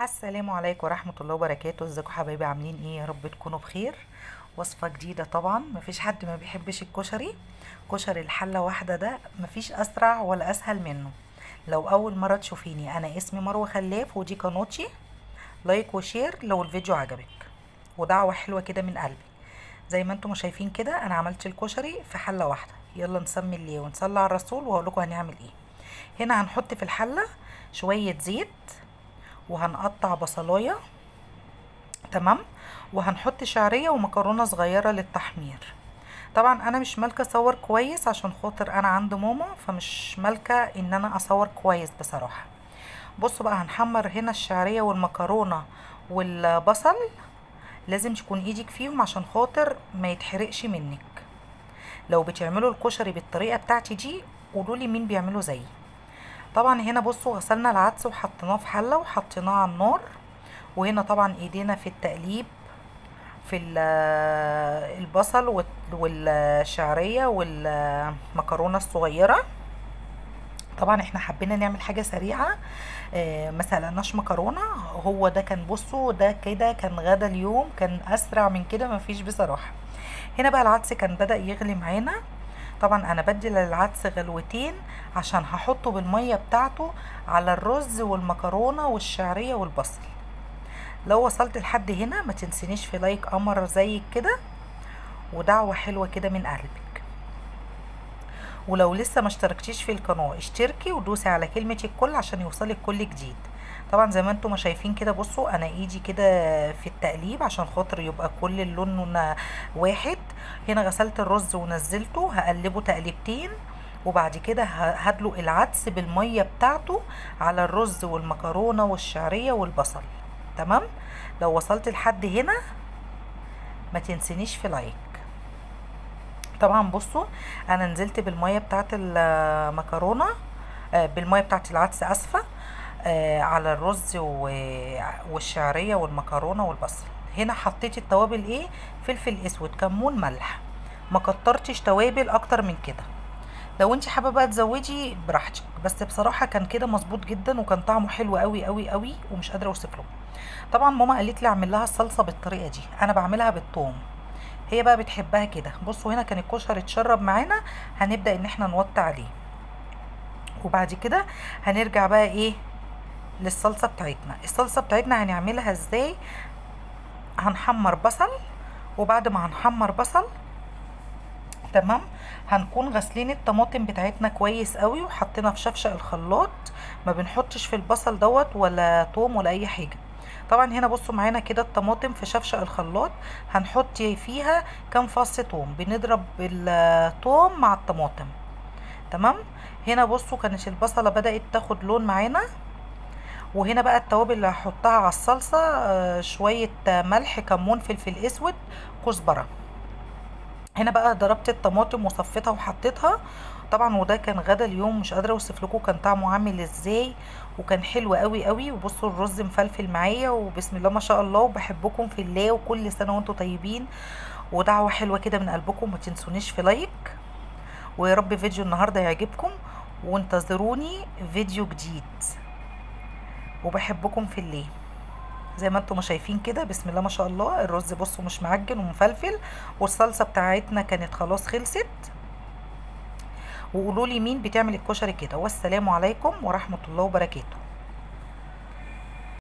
السلام عليكم ورحمة الله وبركاته. ازيكم حبايبي، عاملين ايه؟ يا رب تكونوا بخير. وصفة جديدة طبعا، مفيش حد ما بيحبش الكشري. كشري الحلة واحدة ده مفيش اسرع ولا اسهل منه. لو اول مرة تشوفيني، انا اسمي مروة خلاف ودي قناتي. like و share لو الفيديو عجبك، ودعوة حلوة كده من قلبي. زي ما انتم شايفين كده انا عملت الكشري في حلة واحدة. يلا نسمي الله ونصلي على الرسول وهقول لكم هنعمل ايه. هنا هنحط في الحلة شوية زيت، وهنقطع بصلايه، تمام، وهنحط شعرية ومكرونه صغيرة للتحمير. طبعا انا مش مالكه اصور كويس عشان خاطر انا عند ماما، فمش مالكه ان انا اصور كويس بصراحة. بصوا بقى، هنحمر هنا الشعرية والمكرونه والبصل. لازم تكون ايدك فيهم عشان خاطر ما يتحرقش منك. لو بتعملوا الكشري بالطريقة بتاعتي دي قولولي مين بيعمله زيي. طبعا هنا بصوا غسلنا العدس وحطيناه في حله وحطيناه على النار. وهنا طبعا ايدينا في التقليب في البصل والشعريه والمكرونه الصغيرة. طبعا احنا حبينا نعمل حاجة سريعة، ما سلقناش مكرونه. هو ده كان، بصوا ده كده كان غدا اليوم، كان اسرع من كده مفيش بصراحة. هنا بقى العدس كان بدأ يغلي معانا. طبعا انا بدي للعدس غلوتين عشان هحطه بالمية بتاعته على الرز والمكرونه والشعريه والبصل. لو وصلت لحد هنا ما تنسينيش في like قمر زي كده، ودعوة حلوة كده من قلبك. ولو لسه ما اشتركتيش في القناة اشتركي ودوسي على كلمة الكل عشان يوصلك كل جديد. طبعا زي ما انتم ما شايفين كده، بصوا انا ايدي كده في التقليب عشان خاطر يبقى كل اللون واحد. هنا غسلت الرز ونزلته، هقلبه تقليبتين، وبعد كده هدلق العدس بالمية بتاعته على الرز والمكرونه والشعريه والبصل. تمام، لو وصلت لحد هنا ما تنسينيش في like. طبعا بصوا انا نزلت بالمية بتاعت المكرونه، بالمية بتاعت العدس اسفه، على الرز والشعريه والمكرونه والبصل. هنا حطيت التوابل ايه؟ فلفل اسود، كمون، ملح. ما كترتش توابل اكتر من كده. لو انت حابة بقى تزودي براحتك، بس بصراحة كان كده مظبوط جدا وكان طعمه حلو قوي قوي قوي ومش قادرة اوصف له. طبعا ماما قالت لي اعمل لها الصلصه بالطريقة دي، انا بعملها بالثوم، هي بقى بتحبها كده. بصوا هنا كان الكشري اتشرب معانا، هنبدا ان احنا نوطي عليه، وبعد كده هنرجع بقى ايه للصلصه بتاعتنا. الصلصه بتاعتنا هنعملها ازاي؟ هنحمر بصل، وبعد ما هنحمر بصل تمام هنكون غاسلين الطماطم بتاعتنا كويس قوي وحطينا في شفشق الخلاط. ما بنحطش في البصل دوت ولا توم ولا اي حاجة. طبعا هنا بصوا معانا كده الطماطم في شفشق الخلاط، هنحط فيها كام فص توم، بنضرب التوم مع الطماطم. تمام، هنا بصوا كانت البصله بدأت تاخد لون معانا. وهنا بقى التوابل اللي هحطها على الصلصه، شوية ملح، كمون، فلفل اسود، كزبره. هنا بقى ضربت الطماطم وصفيتها وحطيتها. طبعا وده كان غدا اليوم، مش قادرة اوصف لكم كان طعمه عامل ازاي، وكان حلو قوي قوي. وبصوا الرز مفلفل معايا، وبسم الله ما شاء الله. وبحبكم في الله، وكل سنة وانتم طيبين، ودعوة حلوة كده من قلبكم. ما تنسونيش في like، ويا رب فيديو النهارده يعجبكم، وانتظروني فيديو جديد. وبحبكم في الله. زي ما انتم شايفين كده بسم الله ما شاء الله الرز بصوا مش معجن ومفلفل، والصلصه بتاعتنا كانت خلاص خلصت. وقولوا لي مين بتعمل الكشري كده. والسلام عليكم ورحمة الله وبركاته.